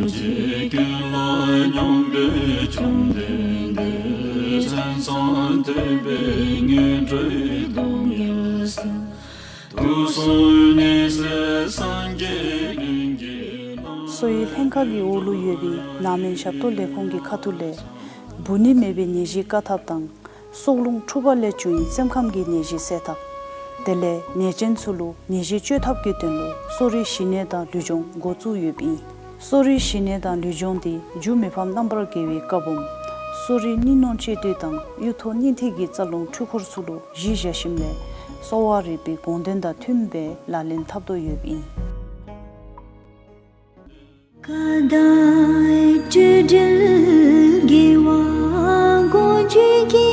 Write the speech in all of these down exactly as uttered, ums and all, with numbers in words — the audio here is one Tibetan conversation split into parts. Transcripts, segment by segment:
རྗེ་ཀུན་ལ་སྙོམས་པའི་བཅོམ་ལྡན་འདས། མཚན་བཟང་ཐོས་པའི་ངན་འགྲོའི་སྡུག་བསྔལ་སེལ། དུག་གསུམ་ནད་སེལ་སངས་རྒྱས་ཀུན་གྱི་ལམ། སོ་ཡི་ལྷན་ཁག་གི་འོག་ལུ་ཡོད་པའི་ནང་སྨན་ཞབས་ཏོག་ལས་ཁུངས་ཀྱི་ཁ་ཐུག་ལས། འབུ་ནད་མེད་པའི་ནད་གཞི་བཀག་ཐབས་དང་། སྲོག་རླུང་འཁྲུགས་པ་ལས་བྱུང་བའི་སེམས་ཁམས་ཀྱི་ནད་གཞི་སེལ་ཐབས། དེ་ལས་ནད་ཅན་ཚུ་ལུ་ནད་གཞི་བཅོས་ཐབས་ཀྱི་དོན་ལུ་གསོ་རིག་ཞི་གནས་དང་ལུས་སྦྱོང་འགོ་བཙུགས་ཡོདཔ་ཨིན། གསོ་རིག་ཞི་གནས་དང་ལུས་སྦྱོང་འདི་འཇུ་མི་ཕམ་རྣམ་པར་རྒྱལ་བའི་བཀའ་འབུམ། གསོ་རིག་གཉིས་སྣོད་གཅེས་བཏུས་དང་གཡུ་ཐོག་སྙིང་ཐིག་གི་རྩ་རླུང་འཕྲུལ་འཁོར་ཚུ་ལུ་གཞི་བཞག་ཞིནམ་ལས་གསོ་བ་རིག་པའི་དགོངས་དོན་དང་མཐུནམ་སྦེ་ལག་ལེན་འཐབ་དོ་ཡོདཔ་ཨིན། ཀ་དག་སྤྲོས་བྲལ་དགེ་བ་གོ་འཕང་གི་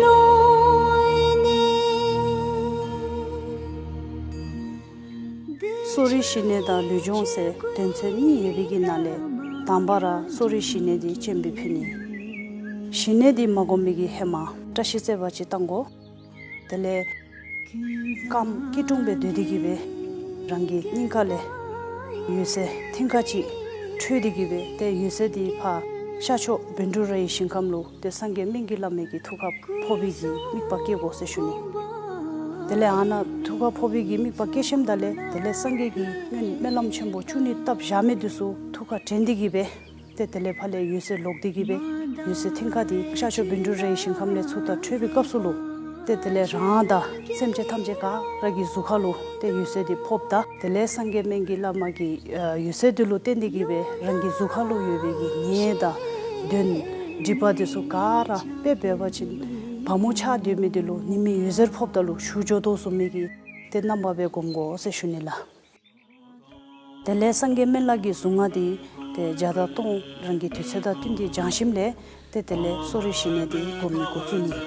ལམ་ནས། གསོ་རིག་ཞི་གནས་དང་ལུས་སྦྱོང་ཟེར་དོན་ཚན་གཉིས་ཡོད་པའི་གི་ནང་ལས་དང་པ་ར་གསོ་རིག་ཞི་གནས་འདི་སྤྱན་འབུལ་ཕུལ་ནི། ཞི་གནས་འདི་མ་བསྒོམས་པའི་གི་ཧེ་མ་བཀྲ་ཤིས་བརྩེགས་པ་ཅིག་བཏང་དགོ། དེ་ལས་རྐངམ་སྐྱིལ་ཀྲུང་སྦེ་སྡོད་དེ་གི་སྦེ་རང་གི་སྙིང་ཁ་ལས་འོད་ཟེར་མཐིང་ཁ་ཅིག་འཕྲོས་ཏེ་གི་སྦེ་ཏེ་འོད་ཟེར་འདི་ཕར་ཤར་ཕྱོགས་བཻ་ཌཱུརྱ་ཡི་ཞིང་ཁམས་ལུ་ཏེ་སངས་རྒྱས་སྨན་གྱི་བླ་མའི་གི་ཐུགས་ཁར་ཕོག་པའི་གི་དམིགས་པ་བསྐྱེད་དགོ་ཟེར་ཞུ་ནི། དེ་ལས་ཨ་ནཱ་ཐུགས་ཁར་ཕོག་པའི་གི་དམིགས་པ་བསྐྱེད་ཞིནམ་ད་ལས་དེ་ལས་སངས་རྒྱས་ཀྱིས་སྔོན་སྨོན་ལམ་ཆེན་པོ་བཅུ་གཉིས་བཏབ་བཞག་མི་འདི་ཚུ་ཐུགས་ཁར་དྲན་ཏེ་གི་སྦེ་ཏེ་དེ་ལས་ཕར་ལས་འོད་ཟེར་ལོག་སྟེ་གི་སྦེ་འོད་ཟེར་མཐིང་ཁ་འདི་ཤར་ཕྱོགས་བཻ་ཌཱུརྱ་ཡི་ཞིང་ཁམས་ལས་ཚུར་ད་འཕྲོས་པའི་སྐབས་སུ་ལུ་ཏེ་དེ་ལས་རང་དང་སེམས་ཅན་ཐམས་ཅད་ག་ར་གི་གཟུགས་ཁ་ལུ་ཏེ་འོད་ཟེར་འདི་ཕོགཔ་ད་དེ་ལས་སངས་རྒྱས་སྨན་གྱི་བླ་མ་གི་འོད་ཟེར་འདི་ལུ་བརྟེན་ཏེ་གི་སྦེ་རང་གི་གཟུགས་ཁ་ལུ་ཡོད་པའི་གི་ནད་དང་གདོན་སྒྲིབ་པ་འདི་ཚུ་ག་ར་དཔེ་འབད་བ་ཅིན་བ་མོ་ཆགས་སྡོད་མི་འདི་ལུ་ཉི་མའི་འོད་ཟེར་ཕོགཔ་ད་ལུ་ཞུ་འགྱོ་དོ་བཟུམ་མའི་གི་ཏེ་རྣམ་པ་སྦེ་བསྒོམ་དགོ་ཟེར་ཞུ་ནི་ལགས། དེ་ལས་སངས་རྒྱས་སྨན་བླ་གི་གཟུངས་སྔགས་འདི་ཏེ་བརྒྱ་དང་སྟོང་རང་གི་དུས་ཚོད་དང་བསྟུན་ཏེ་བགྱང་ཞིནམ་ལས་ཏེ་དེ་ལས་གསོ་རིག་ཞི་གནས་འདི་སྒོམ་ནི་འགོ་བཙུགས་ནི།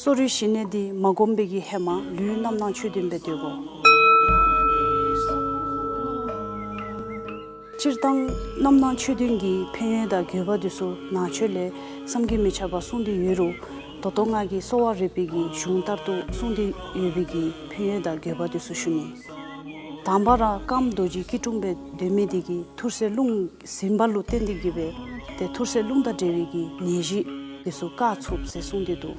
གསོ་རིག་ཞི་གནས་འདི་མ་བསྒོམས་པའི་གི་ཧེ་མ་ལུས་རྣམ་སྣང་ཆོས་བདུན་སྦེ་སྡོད་དགོ། སྤྱིར་བཏང་རྣམ་སྣང་ཆོས་བདུན་གྱི་ཕན་ཡོན་དང་དགོས་པ་འདི་ཚུ་ནང་ཆོས་ལས་བསམ་གྱིས་མི་ཁྱབ་པ་གསུངས་ཏེ་ཡོད་རུང་ད་ལྟོ་ང་གིས་གསོ་བ་རིག་པའི་གི་གཞུང་ལྟར་དུ་གསུངས་ཏེ་ཡོད་པའི་གི་ཕན་ཡོན་དང་དགོས་པ་འདི་ཚུ་ཞུ་ནི། དང་པ་ར་རྐངམ་རྡོ་རྗེ་སྐྱིལ་ཀྲུང་སྦེ་སྡོད་མི་འདི་གིས་ཐུར་སེལ་རླུང་ཟིན་པ་ལུ་བརྟེན་ཏེ་གི་སྦེ་ཏེ་ཐུར་སེལ་རླུང་དང་འབྲེལ་བའི་གི་ནད་གཞི་འདི་ཚུ་བཀག་ཚུགས་ཟེར་གསུངས་ཏེ་འདུག།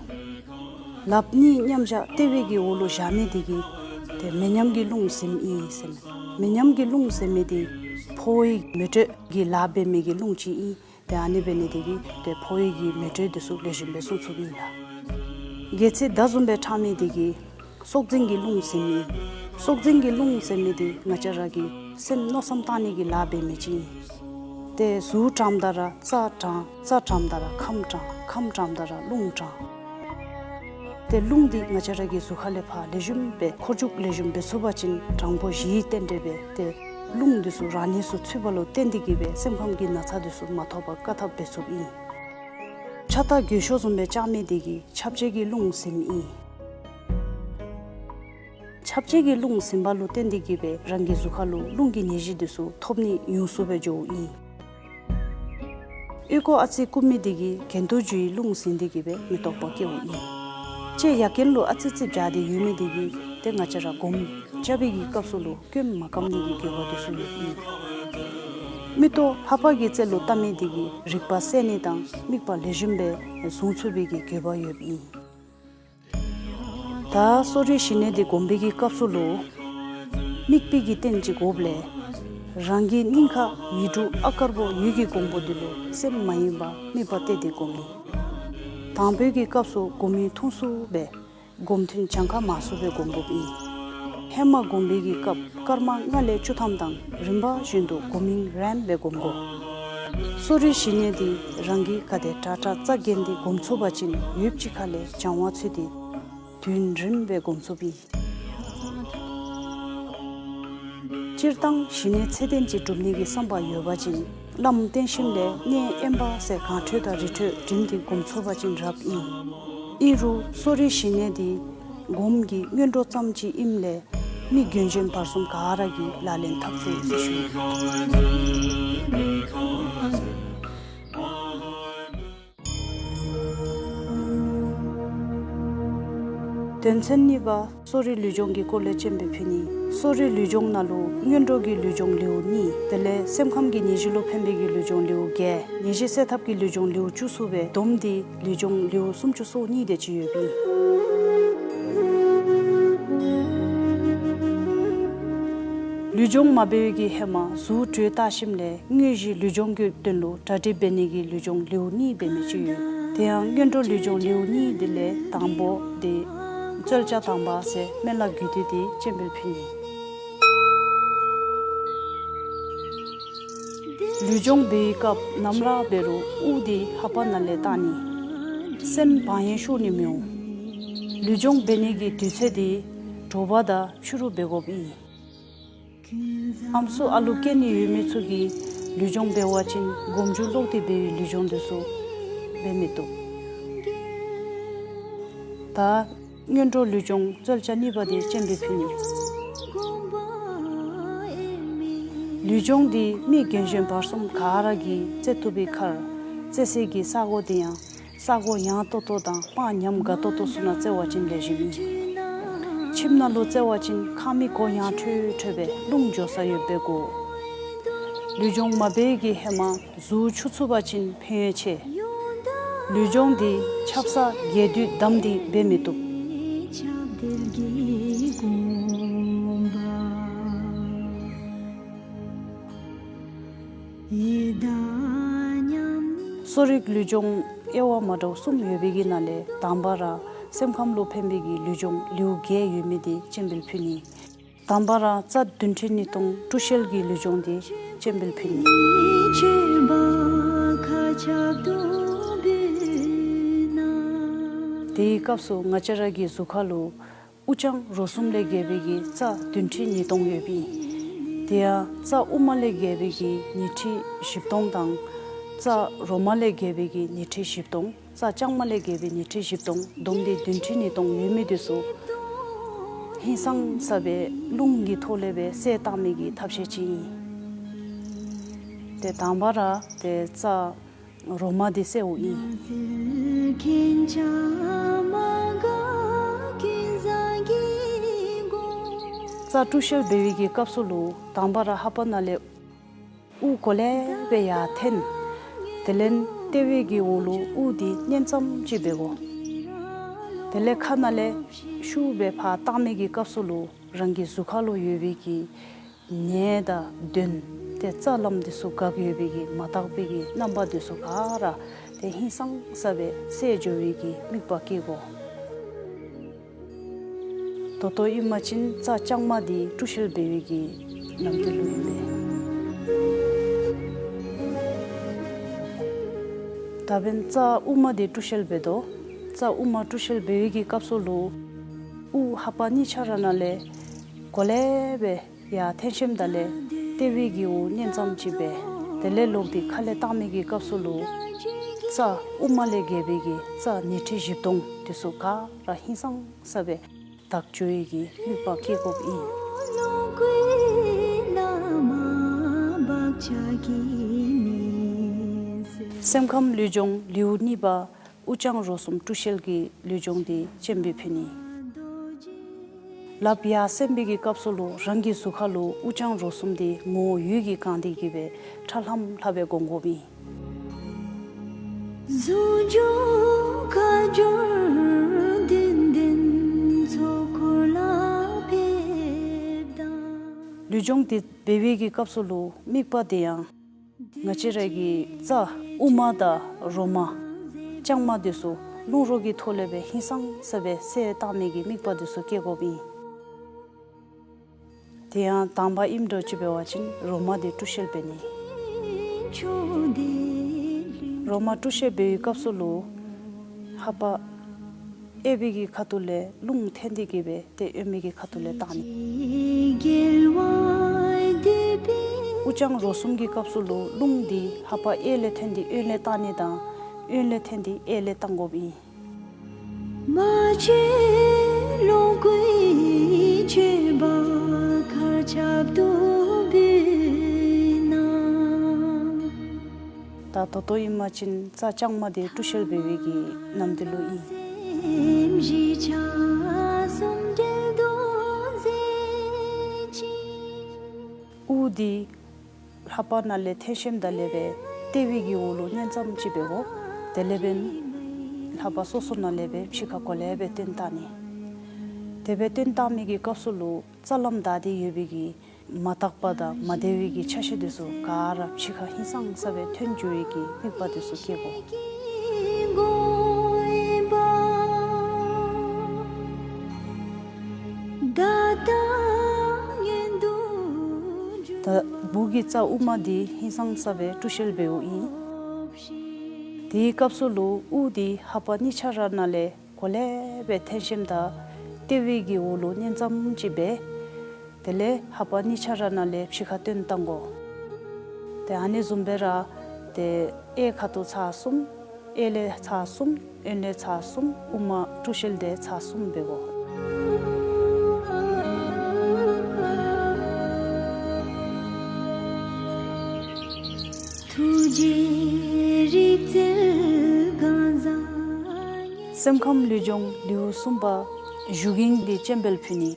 ལགཔ་གཉིས་མཉམ་བཞག་ལྟེ་བའི་གི་འོག་ལུ་བཞག་མི་འདི་གིས་ཏེ་མེ་མཉམ་གྱི་རླུང་ཟིནམ་ཨིན་ཟེར་མས། མེ་མཉམ་གྱི་རླུང་ཟེར་མི་འདི་ཕོ་བའི་མེ་དྲོད་ཀྱི་ལཱ་འབད་མི་གི་རླུང་ཅིག་ཨིན། ཏེ་ཨ་ནི་འབད་ནི་འདི་གིས་ཏེ་ཕོ་བའི་གི་མེ་དྲོད་འདི་ཚུ་ལེགས་ཤོམ་སྦེ་སྲུང་ཚུགསཔ་ཨིན་ལགས། གལ་སྲིད་མདའ་བཟུམ་སྦེ་དྲངས་མི་འདི་གིས་སྲོག་འཛིན་གྱི་རླུང་ཟིནམ་ཨིན། སྲོག་འཛིན་གྱི་རླུང་ཟེར་མི་འདི་ང་བཅས་ར་གི་སེམས་མནོ་བསམ་བཏང་ནི་གི་ལཱ་འབད་མི་ཅིག་ཨིན། ཏེ་གཟུགས་དྲངམ་ད་ར་རྩ་དྲངས། རྩ་དྲངམ་ད་ར་ཁམས་དྲངས། ཁམས་དྲངམ་ད་ར་རླུང་དྲངས། ཏེ་རླུང་འདི་ང་བཅས་ར་གི་གཟུགས་ཁ་ལས་ཕར་ལེགས་ཤོམ་སྦེ་འཁོར་རྒྱུག་ལེགས་ཤོམ་འབད་ཚུགས་པ་ཅིན་གྲང་པོ་ཞི་བའི་རྟེན་འབྲེལ་སྦེ་ཏེ་རླུང་འདི་ཚུ་རང་གནས་སུ་ཚུད་པ་ལུ་བརྟེན་ཏེ་གི་སྦེ་སེམས་ཁམས་ཀྱི་ན་ཚ་འདི་ཚུ་མ་ཐོབ་པར་བཀག་ཐབས་འབད་ཚུགསཔ་ཨིན། ཕྱག་རྟགས་འགྱོད་གཤོག་བཟུམ་སྦེ་བཅང་མི་འདི་གིས་ཆབ་ཆས་ཀྱི་རླུང་ཟིནམ་ཨིན། ཆབ་ཆས་ཀྱི་རླུང་ཟིན་པ་ལུ་བརྟེན་ཏེ་གི་སྦེ་རང་གི་གཟུགས་ཁ་ལུ་རླུང་གི་ནད་གཞི་འདི་ཚུ་ཐོབ་ནི་ཉུང་སུ་སྦེ་འགྱོཝ་ཨིན། ཨོལ་ཀོ་ཨ་ཙི་བརྐུ་མི་འདི་གིས་གྱེན་ལྟོ་འགྱོ་བའི་རླུང་ཟིན་ཏེ་གི་སྦེ་མི་རྟོག་པ་སྐྱེཝ་ཨིན། ལྕེ་ཡ་གྱེན་ལུ་ཨ་ཙི་ཙི་བཞག་སྟེ་ཡོད་མི་འདི་གིས་ཏེ་ང་བཅས་ར་སྒོམ་རྐྱབ་པའི་གི་སྐབས་སུ་ལུ་སྐྱོན་མ་སྐམ་ནི་གི་དགོས་པ་འདི་ཚུ་ཡོདཔ་ཨིན། མིག་ཏོ་ལྷ་པ་གི་རྩེ་ལུ་བལྟ་མི་འདི་གིས་རིག་པ་གསལ་ནི་དང་དམིགས་པ་ལེགས་ཤོམ་སྦེ་བཟུང་ཚུགས་པའི་གི་དགོས་པ་ཡོདཔ་ཨིན། ད་གསོ་རིག་ཞི་གནས་འདི་སྒོམ་པའི་གི་སྐབས་སུ་ལུ་དམིགས་པའི་གི་རྟེན་ཅིག་དགོཔ་ལས་རང་གི་སྙིང་ཁ་ཡིག་འབྲུ་ཨ་དཀར་པོ་འོད་ཀྱི་གོང་བུ་འདི་ལུ་སེམས་མ་ཡེངས་པར་དམིགས་པ་གཏད་དེ་སྒོམ་ནི། དང་པོའི་གི་སྐབས་སུ་སྒོམ་ཡུན་ཐུང་སུ་སྦེ་སྒོམ་ཐུན་གྱངས་ཁ་མང་སུ་སྦེ་སྒོམ་དགོཔ་ཨིན། ཧེ་མ་སྒོམ་པའི་གི་སྐབས་སྐར་མ་ལྔ་ལས་བཅུ་ཐམ་དང་རིམ་པ་བཞིན་དུ་སྒོམ་ཡུན་རིངམོ་སྦེ་སྒོམ་དགོ། གསོ་རིག་ཞི་གནས་འདི་རང་གིས་ག་དེ་དྲག་དྲག་རྩ་འགེངས་ཏེ་སྒོམ་ཚུགས་པ་ཅིན་ཡུདཔ་ཅིག་ཁ་ལས་སྦྱང་བ་ཚུད་དེ་དུས་ཡུན་རིངམོ་སྦེ་སྒོམ་ཚུགསཔ་ཨིན། སྤྱིར་བཏང་ཞི་གནས་ཚད་ལྡན་ཅིག་སྒྲུབ་ནི་གི་བསམ་པ་ཡོད་པ་ཅིན་བླམ་བསྟེན་ཞིནམ་ལས་གནས་དབེན་པ་ཟེར་གངས་ཁྲོད་དང་རི་ཁྲོད་འགྲིམས་ཏེ་སྒོམ་ཚུགས་པ་ཅིན་རབ་ཨིན། ཨིན་རུང་གསོ་རིག་ཞི་གནས་འདི་སྒོམ་གྱི་སྔོན་འགྲོ་ཙམ་ཅིག་ཨིནམ་ལས་མི་རྒན་གཞོན་བར་གསུམ་ག་ར་གིས་ལག་ལེན་འཐབ་ཚུགས་ཟེར་ཞུ། དོན་ཚན་གཉིས་པ། གསོ་རིག་ལུས་སྦྱོང་གི་སྐོར་ལས་སྤྱན་འབུལ་ཕུལ་ནི། གསོ་རིག་ལུས་སྦྱོང་ནང་ལུ་སྔོན་འགྲོ་གི་ལུས་སྦྱོང་ལེའུ་གཉིས། དེ་ལས་སེམས་ཁམས་ཀྱི་ནད་གཞི་ལུ་ཕན་པའི་གི་ལུས་སྦྱོང་ལེའུ་བརྒྱད། ནད་གཞི་སེལ་ཐབས་ཀྱི་ལུས་སྦྱོང་ལེའུ་བཅུ་གསུམ་སྦེ་བསྡོམས་ཏེ་ལུས་སྦྱོང་ལེའུ་སུམ་ཅུ་སོ་གཉིས་དེ་ཅིག་ཡོདཔ་ཨིན། ལུས་སྦྱོང་མ་འབད་བའི་གི་ཧེ་མ་གཟུགས་བཀྲུས་བཏང་ཞིནམ་ལས་དངོས་གཞི་ལུས་སྦྱོང་གི་དོན་ལུ་གྲ་སྒྲིག་འབད་ནི་གི་ལུས་སྦྱོང་ལེའུ་གཉིས་འབད་མི་ཅིག་ཡོད། དེ་ཡང་སྔོན་འགྲོ་ལུས་སྦྱོང་ལེའུ་གཉིས་དེ་ལས་དང་པོ་དེ་རྩོལ་བཅའ་དང་པ་ཟེར་སྨན་བླ་རྒྱུད་སྡེ་དེ་སྤྱན་འབུལ་ཕུལ་ནི། ལུས་སྦྱོང་འབད་བའི་སྐབས་ནམ་ར་འབད་རུང་དབུགས་དེ་ལྷ་པ་ནང་ལས་བཏང་ནི། སེམས་བག་ཡངས་ཤོར་ནི་མི་འོང་། ལུས་སྦྱོང་འབད་ནི་གི་དུས་ཚོད་དེ་དྲོ་པ་དང་ཕྱི་རུ་འབད་དགོཔ་ཨིན། ཨམ་སྲུ་ཨ་ལུ་སྐྱེ་ནི་ཡོད་མི་ཚུ་གིས་ལུས་སྦྱོང་འབད་བ་ཅིན་སྒོམ་རྒྱུ་ལོག་སྟེ་འབད་བའི་ལུས་སྦྱོང་དེ་ཚུ་འབད་མི་བཏུབ། ད་སྔོན་འགྲོ་ལུས་སྦྱོང་རྩོལ་བཅའ་གཉིས་པ་དེ་སྤྱན་འབུལ་ཕུལ་ནི། ལུས་སྦྱོང་འདི་མི་རྒན་གཞོན་བར་གསུམ་ག་ར་གིས་རྩེ་ཐུབ་པའི་ཁར་རྩེ་སའི་གི་ས་གོ་དེ་ཡང་ས་གོ་ཡངས་ཏོག་ཏོ་དང་སྤང་ཉམས་དགའ་ཏོག་ཏོ་ཚུ་ནང་རྩེ་བ་ཅིན་ལེགས་ཤོམ་ཨིན། ཁྱིམ་ནང་ལུ་རྩེ་བ་ཅིན་ཁང་མིག་གོ་ཡངས་ཁྲོལ་ཁྲོལ་སྦེ་རླུང་འགྱོ་ས་ཡོདཔ་འབད་དགོ། ལུས་སྦྱོང་མ་འབད་བའི་གི་ཧེ་མ་གཟུགས་ཆུ་ཚུད་པ་ཅིན་ཕན་ཡོན་ཆེ། ལུས་སྦྱོང་འདི་ཆབ་གསང་རྒྱས་བསྡུས་བསྡམས་ཏེ་འབད་མི་བཏུབ། གསོ་རིག་ལུས་སྦྱོང་དབྱེ་བ་མ་འདྲཝ་གསུམ་ཡོད་པའི་གི་ནང་ལས་དང་པ་ར་སེམས་ཁམས་ལུ་ཕན་པའི་གི་ལུས་སྦྱོང་ལེའུ་བརྒྱད་ཡོད་མི་དེ་སྤྱན་འབུལ་ཕུལ་ནི། དང་པ་ར་རྩ་རྡུལ་ཕྲན་གཉིས་སྟོང་དཀྲུག་ཤལ་གྱི་ལུས་སྦྱོང་དེ་སྤྱན་འབུལ་ཕུལ་ནི། དེའི་སྐབས་སུ་ང་བཅས་ར་གི་གཟུགས་ཁ་ལུ་དབུགས་རྐྱང་རོ་གསུམ་ལས་བརྒལ་བའི་གི་རྩ་རྡུལ་ཕྲན་གཉིས་སྟོང་ཡོདཔ་ཨིན། དེ་ཡང་རྩ་དབུ་མ་ལས་བརྒལ་བའི་གི་ཉི་ཁྲི་བཞི་སྟོང་དང་། རྩ་རོ་མ་ལས་བརྒལ་བའི་གི་ཉི་ཁྲི་བཞི་སྟོང་། རྩ་རྐྱང་མ་ལས་བརྒལ་བའི་ཉི་ཁྲི་བཞི་སྟོང་བསྡོམས་ཏེ་རྡུལ་ཕྲན་ཉིས་སྟོང་ཡོད་མི་དེ་ཚུ་ཧིང་སངས་ས་སྦེ་རླུང་གི་ཐོག་ལས་སྦེ་བསལ་བཏང་མི་གི་ཐབས་ཤེས་ཅིག་ཨིན། ཏེ་དང་པ་ར་ཏེ་རྩ་རོ་མ་དེ་བསལཝ་ཨིན། རྩ་དཀྲུག་ཤལ་འབད་བའི་གི་སྐབས་སུ་ལུ་དང་པ་ར་ལྷ་པ་ནང་ལས་དབུགས་གོ་ལེ་སྦེ་ཡར་འཐེན། དེ་ལས་ལྟེ་བའི་གི་འོག་ལུ་དབུགས་དེ་མནན་ཙམ་ཅིག་འབད་དགོ། དེ་ལས་ཁ་ནང་ལས་ཤུགས་སྦེ་ཕར་བཏང་མི་གི་སྐབས་སུ་ལུ་རང་གི་གཟུགས་ཁ་ལུ་ཡོད་པའི་གི་ནད་དང་གདོན་ཏེ་རྩ་ལམ་དེ་ཚུ་འགག་ཡོད་པའི་གི་མ་དག་པའི་གི་རྣམ་པ་དེ་ཚུ་ག་ར་ཏེ་ཧིང་སངས་ས་སྦེ་བསལ་འགྱོ་བའི་གི་དམིགས་པ་བསྐྱེད་དགོ། ད་ལྟོ་ཨིན་པ་ཅིན་རྩ་རྐྱང་མ་དེ་དཀྲུག་ཤལ་འབད་བའི་གི་ནམ་དུས་ལུ་ཨིན་པས། ད་འབདན་རྩ་དབུ་མ་དེ་དཀྲུག་ཤལ་འབད་དོ། རྩ་དབུ་མ་དཀྲུག་ཤལ་འབད་བའི་གི་སྐབས་སུ་ལུ་དབུགས་ལྷ་པ་གཉིས་ཆ་ར་ནང་ལས་གོ་ལེ་སྦེ་ཡར་འཐེན་ཞིནམ་ད་ལས་ལྟེ་བའི་གི་འོག་མནན་ཙམ་ཅིག་འབད། དེ་ལས་ལོག་སྟེ་ཁ་ལས་བཏང་མི་གི་སྐབས་སུ་ལུ་རྩ་དབུ་མ་ལས་བརྒལ་བའི་གི་རྩ་ཉི་ཁྲི་བཞི་སྟོང་དེ་ཚུ་ག་ར་ཧིང་སངས་ས་སྦེ་དག་འགྱོ་བའི་གི་དམིགས་པ་བསྐྱེད་དགོཔ་ཨིན། སེམས་ཁམས་ལུས་སྦྱོང་ལེའུ་གཉིས་པ། དབུགས་རྐྱང་རོ་གསུམ་དཀྲུག་ཤལ་གྱི་ལུས་སྦྱོང་དེ་སྤྱན་འབུལ་ཕུལ་ནི། ལགཔ་ཡར་སེན་པའི་གི་སྐབས་སུ་ལུ་རང་གི་གཟུགས་ཁ་ལུ་དབུགས་རྐྱང་རོ་གསུམ་དེ་ངོ་བོ་འོད་ཀྱིས་གང་སྟེ་གི་སྦེ་ཁྲ་ལྷམ་ལྷམ་སྦེ་སྒོམ་དགོཔ་ཨིན། ལུས་སྦྱོང་དེ་འབད་བའི་གི་སྐབས་སུ་ལུ་དམིགས་པ་དེ་ཡང་ང་བཅས་ར་གི་རྩ་དབུ་མ་དང་རོ་མ་རྐྱང་མ་དེ་ཚུ་རླུང་རོ་གི་ཐོག་ལས་སྦེ་ཧིང་སངས་ས་སྦེ་བསལ་བཏང་མི་གི་དམིགས་པ་དེ་ཚུ་བསྐྱེད་དགོཔ་ཨིན། དེ་ཡང་དང་པ་ཨིནམ་འདྲཝ་ཅིག་འབད་བ་ཅིན་རོ་མ་དེ་དཀྲུག་ཤལ་འབད་ནི། རོ་མ་དཀྲུག་ཤལ་འབད་བའི་སྐབས་སུ་ལུ་ལྷ་པ་གཡས་པའི་གི་ཁ་ཐུག་ལས་རླུང་འཐེན་ཏེ་གི་སྦེ་ཏེ་གཡོན་མའི་གི་ཁ་ཐུག་ལས་བཏང་ནི། དབུགས་རྐྱང་རོ་གསུམ་གྱི་སྐབས་སུ་ལུ་རླུང་འདི་ལྷ་པ་གཡས་ལས་འཐེན་ཏེ་གཡོན་ལས་བཏང་ནི་དང་གཡོན་ལས་འཐེན་ཏེ་གཡས་ལས་བཏང་དགོཔ་ཨིན། ད་ད་ལྟོ་ཨིན་པ་ཅིན་རྩ་རྐྱང་མ་དེ་དཀྲུག་ཤལ་འབད་བའི་གི་ནམ་དུས་ལུ་ཨིན། དེ་ལྷ་པ་ནང་ལས་ཐོན་ཤེམ་ད་ལས་པའི་ལྟེ་བའི་གི་འོག་ལུ་མནན་ཙམ་ཅིག་འབད་དགོ། དེ་ལས་པའི་ལྷ་པ་སོ་སོ་ནང་ལས་པའི་ཕྱི་ཁ་གོ་ལས་པའི་སྟོན་བཏང་ནི། དེ་སྦེ་སྟོན་བཏང་མི་གི་སྐབས་སུ་ལུ་རྩ་ལམ་བདའ་སྟེ་ཡོད་པའི་གི་མ་དག་པ་དང་མ་བདེ་བའི་གི་ཆ་ཤས་དེ་ཚུ་ག་ར་ཕྱི་ཁ་ཧིང་སངས་ས་སྦེ་ཐོན་འགྱོ་བའི་གི་དམིགས་པ་དེ་ཚུ་བསྐྱེད་དགོ། ད་སྦུག་གི་རྩ་དབུ་མ་འདི་ཧིང་སངས་ས་སྦེ་བཀྲུ་བཤལ་འབདཝ་ཨིན། དེའི་སྐབས་སུ་ལུ་དབུ་འདི་ལྷ་པ་གཉིས་ཆ་ར་ནང་ལས་གོ་ལེ་སྦེ་ཐོན་ཤེམ་ད་ལྟེ་བའི་གི་འོག་ལུ་མནན་ཙམ་ཅིག་འབད། དེ་ལས་ལྷ་པ་གཉིས་ཆ་ར་ནང་ལས་ཕྱི་ཁ་སྟོན་བཏང་དགོ། དེ་ཨ་ནི་བཟུམ་སྦེ་ར་དེ་གཡས་ཁ་ཐུག་ཚར་གསུམ། གཡས་ལས་ཚར་གསུམ། གཡོན་ལས་ཚར་གསུམ། དབུ་མ་བཀྲུ་བཤལ་དེ་ཚར་གསུམ་འབད་དགོ། སེམས་ཁམས་ལུས་སྦྱོང་ལེའུ་གསུམ་པ། བཞུགས་ཀྱིན་གྱི་སྤྱན་འབེལ་ཕུལ་ནི།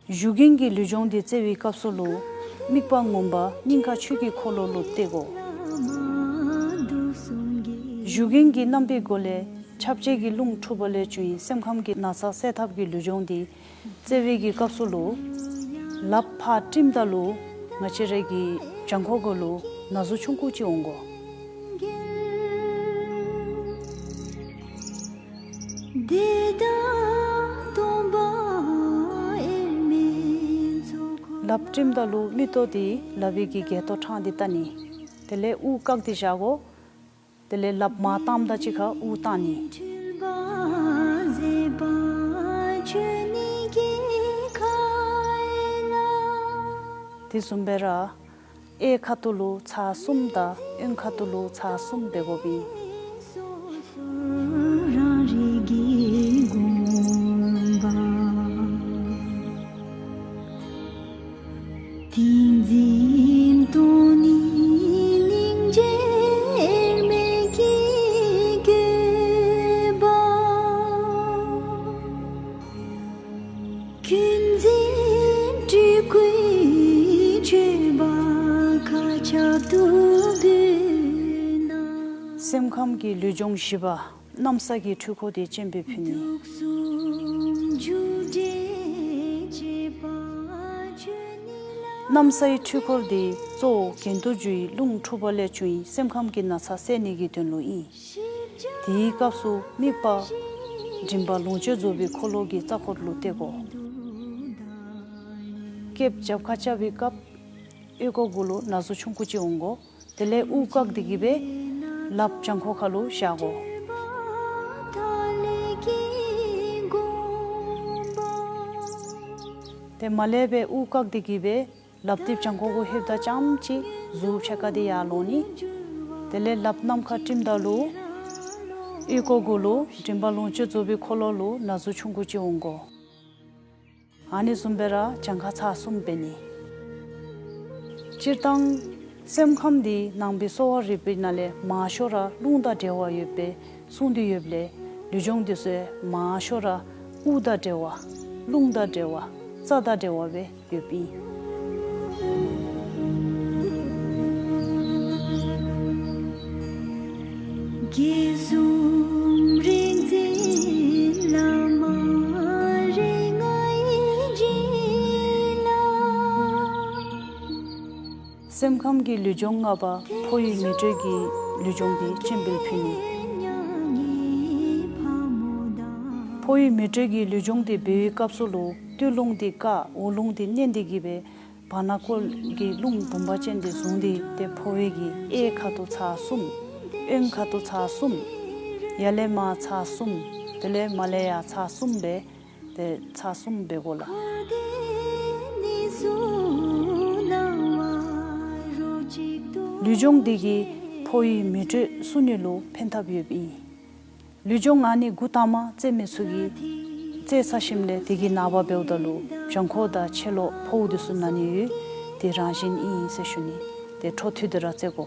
བཞུགས་ཀྱིན་གྱི་ལུས་སྦྱོང་འདི་རྩེ་བའི་སྐབས་སུ་ལུ་དམིགས་པ་ངོམ་པ་སྙིང་ཁ་ཆོས་ཀྱི་འཁོར་ལོ་ལུ་གཏད་དགོ། བཞུགས་ཀྱིན་གྱི་རྣམ་པའི་སྒོ་ལས་ཁྱབ་བྱེད་ཀྱི་རླུང་འཁྲུགས་པ་ལས་བྱུང་བའི་སེམས་ཁམས་ཀྱི་ན་ཚ་སེལ་ཐབས་ཀྱི་ལུས་སྦྱོང་འདི་རྩེ་བའི་གི་སྐབས་སུ་ལུ་ལགཔ་ཕར་བསྲིངམ་ད་ལུ་ང་བཅས་རའི་གི་བྱང་ཁོག་གུ་ལུ་ན་ཟུག་ཆུང་ཀུ་ཅིག་འོང་དགོ། ལགཔ་བསྲིངམ་ད་ལུ་མིག་ཏོ་དེ་ལག་པའི་གི་སྒལ་ཏོ་ཕྲང་སྟེ་བལྟ་ནི། དེ་ལས་དབུགས་བཀག་སྟེ་བཞག་དགོ། དེ་ལས་ལགཔ་མར་བཏངམ་ད་གཅིག་ཁར་དབུགས་བཏང་ནི། དེ་བཟུམ་སྦེ་ར་གཡས་ཁ་ཐུག་ལུ་ཚར་གསུམ་དང་གཡོན་ཁ་ཐུག་ལུ་ཚར་གསུམ་འབད་དགོཔ་ཨིན། ཏིང་འཛིན་སྟོང་ཉིད་གླིང་རྗེར་མེད་ཀྱི་དགོས་པ། ཀུན་འཛིན་སྤྲུལ་སྐུའི་མཆོད་པ་མཁའ་ཁྱབ་ཏུ་འབུལ་ན། སེམས་ཁམས་ཀྱི་ལུས་སྦྱོང་བཞི་པ། གནམ་ས་གི་འཁྲུལ་འཁོར་དེ་སྤྱན་འབེབས་ཕུལ་ནི། གནམ་སའི་འཁྲུལ་འཁོར་དེ་གཙོ་བོ་གྱེན་དུ་རྒྱུ་ཡི་རླུང་འཁྲུགས་པ་ལས་བྱུང་བའི་སེམས་ཁམས་ཀྱི་ན་ཚ་སེལ་ནི་གི་དོན་ལུ་ཨིན། དེའི་སྐབས་སུ་དམིགས་པ་མགྲིན་པ་ལོངས་སྤྱོད་རྫོགས་པའི་འཁོར་ལོ་གི་རྩ་འཁོར་ལུ་གཏད་དགོ། སྐེདཔ་རྒྱབ་ཁར་བཅའ་བའི་སྐབས་ཨོལ་ལྐོག་གུ་ལུ་ན་ཟུག་ཆུང་ཀུ་ཅིག་འོང་དགོ། དེ་ལས་དབུགས་བཀག་སྟེ་གི་སྦེ་ལགཔ་བྱང་ཁོག་ཁ་ལུ་བཞག་དགོ། དེ་མ་ལས་སྦེ་དབུགས་བཀག་སྟེ་གི་སྦེ་ལགཔ་དེ་བྱང་ཁོག་གུ་ལྷོདཔ་ད་ཙམ་ཅིག་གཟུགས་ཕྱེད་ཀ་དེ་ཡར་ལོང་ནི། དེ་ལས་ལགཔ་ནམ་མཁར་བསྒྲིམ་ད་ལུ་ཨོལ་ལྐོག་གུ་ལུ་མགྲིན་པ་ལོངས་སྤྱོད་རྫོགས་པའི་འཁོར་ལོ་ལུ་ན་ཟུག་ཆུང་ཀུ་ཅིག་འོང་དགོ། ཨ་ནི་བཟུམ་སྦེ་ར་གྱངས་ཁ་ཚར་གསུམ་འབད་ནི། སྤྱིར་བཏང་སེམས་ཁམས་འདི་ནང་པའི་གསོ་བ་རིག་པའི་ནང་ལས་མང་ཤོས་ར་རླུང་དང་འབྲེལ་བ་ཡོད་པའི་གསུངས་ཏེ་ཡོདཔ་ལས་ལུས་སྦྱོང་འདི་ཚུ་མང་ཤོས་ར་དབུགས་དང་འབྲེལ་བ། རླུང་དང་འབྲེལ་བ། རྩ་དང་འབྲེལ་བ་སྦེ་ཡོདཔ་ཨིན། དགེ་གསུམ་རིག་འཛིན་བླ་མ་རིགས་ལྔའི་བྱིན་རླབས། སེམས་ཁམས་ཀྱི་ལུས་སྦྱོང་ལྔ་པ་འཕོ་བའི་མེ་དྲོད་ཀྱི་ལུས་སྦྱོང་དེ་སྤྱན་འབུལ་ཕུལ་ནི། འཕོ་བའི་མེ་དྲོད་ཀྱི་ལུས་སྦྱོང་དེ་འབད་བའི་སྐབས་སུ་ལུ་སྟོད་རླུང་དེ་བཀག་འོག་རླུང་དེ་མནན་ཏེ་གི་སྦེ་བར་ན་ཀོལ་གྱི་རླུང་བུམ་པ་ཅན་དེ་བཟུང་སྟེ་དེ་འཕོ་བའི་གི་གཡས་ཁ་ཐུག་ཚར་གསུམ། གཡོན་ཁ་ཐུག་ཚར་གསུམ། ཡར་ལས་མར་ཚར་གསུམ། དེ་ལས་མར་ལས་ཡར་ཚར་གསུམ་སྦེ་དེ་ཚར་གསུམ་འབད་དགོ་ལགས། ལུས་སྦྱོང་འདི་གིས་འཕོ་བའི་མེ་དྲོད་བསུ་ནི་ལུ་ཕན་ཐབས་ཡོདཔ་ཨིན། ལུས་སྦྱོང་ཨ་ནི་དགུ་ཐ་མ་རྩེད་མི་ཚུ་གིས་རྩེད་ཚར་ཞིནམ་ལས་དེ་གི་ནངས་པ་འབདཝ་ད་ལུ་བྱང་ཁོག་དང་ཕྱི་ལོགས་ཕོཝ་དེ་ཚུ་ན་ནི་ཡོད། དེ་རང་བཞིན་ཨིན་ཟེར་ཞུ་ནི། དེ་འཕྲོ་མཐུད་དེ་ར་རྩེད་དགོ།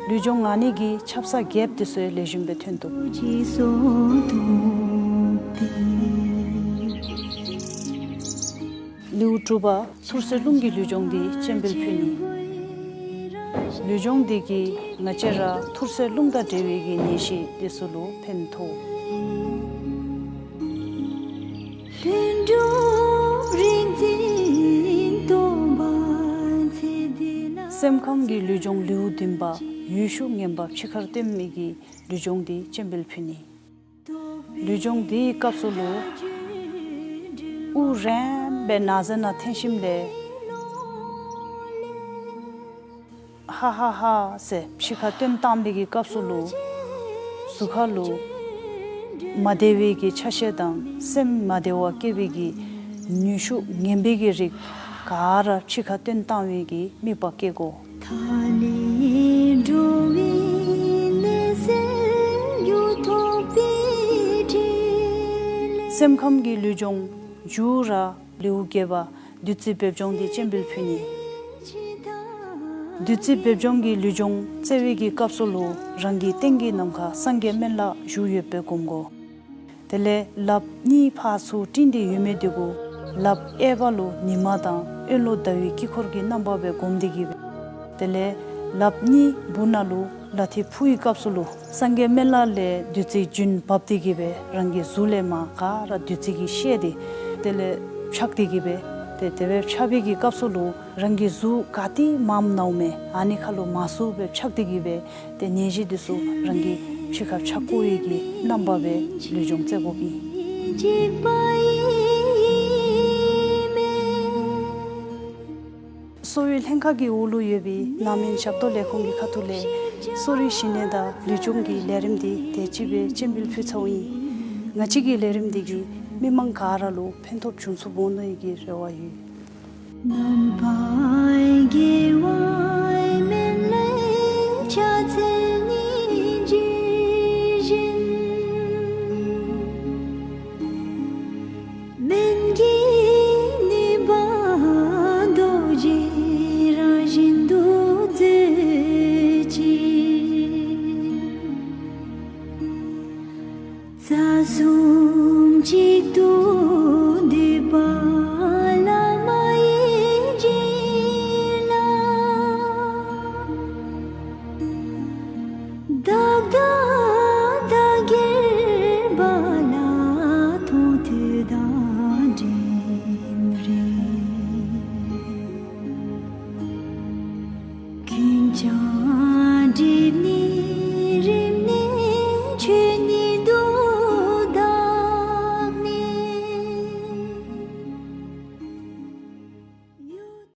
ལུས་སྦྱོང་ཨ་ནི་གིས་ཆབ་གསང་རྒྱསཔ་དེ་ཚུ་ལེགས་ཤོམ་སྦེ་ཐོན་ཐུབ། ལེའུ་དྲུག་པ། ཐུར་སེལ་རླུང་གི་ལུས་སྦྱོང་འདི་སྤྱན་འབུལ་ཕུལ་ནི། ལུས་སྦྱོང་འདི་གིས་ང་བཅས་ར་ཐུར་སེལ་རླུང་དང་འབྲེལ་བའི་གི་ནད་གཞི་དེ་ཚུ་ལུ་ཕན་ཐོགས། སེམས་ཁམས་ཀྱི་ལུས་སྦྱོང་ལེའུ་བདུན་པ། ཡུལ་ཤུགས་ངན་པ་ཕྱི་ཁར་བཏོན་མི་གི་ལུས་སྦྱོང་འདི་སྤྱན་འབུལ་ཕུལ་ནི། ལུས་སྦྱོང་འདིའི་སྐབས་སུ་ལུ། དབུགས་རན་པའི་ན་བཟའ་ནང་འཐེན་ཞིནམ་ལས། ཧ་ཧ་ཧ་ཟེར་ཕྱི་ཁར་བཏོན་བཏང་པའི་གི་སྐབས་སུ་ལུ། གཟུགས་ཁ་ལུ། མ་བདེ་བའི་གི་ཆ་ཤས་དང་སེམས་མ་བདེ་བ་སྐྱེ་བའི་གི་ནུས་ཤུགས་ངན་པའི་གི་རིགས་ག་ར་ཕྱི་ཁར་བཏོན་བཏང་བའི་གི་དམིགས་པ་བསྐྱེད་དགོ། སེམས་ཁམས་ཀྱི་ལུས་སྦྱོང་མཇུག་ར་ལེའུ་བརྒྱད་པ། བདུད་རྩི་འབེབས་སྦྱོང་འདི་སྤྱན་འབུལ་ཕུལ་ནི། བདུད་རྩི་འབེབས་སྦྱོང་གི་ལུས་སྦྱོང་རྩེ་བའི་གི་སྐབས་སུ་ལུ་རང་གི་སྟེང་གི་ནམ་མཁའ་སངས་རྒྱས་སྨན་བླ་བཞུགས་ཡོད་པའི་སྒོམ་དགོ། དེ་ལས་ལགཔ་གཉིས་ཕར་ཚུར་སྤྲིན་ཏེ་ཡོད་མེད་དེ་གུ། ལགཔ་གཡས་པ་ལུ་ཉི་མ་དང་གཡོན་ལུ་ཟླ་བའི་དཀྱིལ་འཁོར་གྱི་རྣམ་པ་སྦེ་སྒོམ་སྟེ་གི་སྦེ། དེ་ལས་ལགཔ་གཉིས་སྦུག་ན་ལུ་ལག་མཐིལ་ཕུ་བའི་སྐབས་སུ་ལུ་སངས་རྒྱས་སྨན་བླ་ལས་བདུད་རྩི་རྒྱུན་བབས་ཏེ་གི་སྦེ་རང་གི་གཟུགས་ལས་མར་ག་ར་བདུད་རྩི་གིས་བཤལ་ཏེ། དེ་ལས་འཕྱག་སྟེ་གི་སྦེ། དེ་དེ་སྦེ་འཕྱག་པའི་གི་སྐབས་སུ་ལུ་རང་གི་གཟུགས་ག་ཏེ་མངམ་ནཝ་མས་ཨ་ནི་ཁ་ལུ་མ་སུ་སྦེ་འཕྱག་སྟེ་གི་སྦེ། དེ་ནད་གཞི་དེ་ཚུ་རང་གི་ཕྱི་ཁར་འཕྱག་བཀོ་བའི་གི་རྣམ་པ་སྦེ་ལུས་སྦྱོང་རྩེ་དགོ་པས། གསོ་བའི་ལྷན་ཁག་གི་འོག་ལུ་ཡོད་པའི་ནང་མི་ཞབས་ཏོག་ལས་ཁུངས་ཀྱི་ཁ་ཐུག་ལས་གསོ་རིག་ཞི་གནས་དང་ལུས་སྦྱོང་གི་ལས་རིམ་འདི་དེ་ཅིག་སྦེ་སྤྱན་འབུལ་ཕུལ་ཚརཝ་ཨིན། ང་བཅས་ཀྱི་ལས་རིམ་འདི་གིས་མི་མང་ག་ར་ལུ་ཕན་ཐོགས་བྱུང་ཚུགས་འོང་ནི་གི་རེ་བ་ཡོད། སྨན་གྱི་ནུས་པ་རྡོ་རྗེ་རང་བཞིན་དུ་མཛོད་ཅིག་རྩ་གསུམ་གཅིག་ཏུ་འདུས་པ་བླ་མ་ཡི་རྗེས་ལ། བདག་དང་བདག་གིར་འབད་ལ་མཐོང་ཐོས་དང་འབྲེལ་རེ། ཀུན་ཀྱང་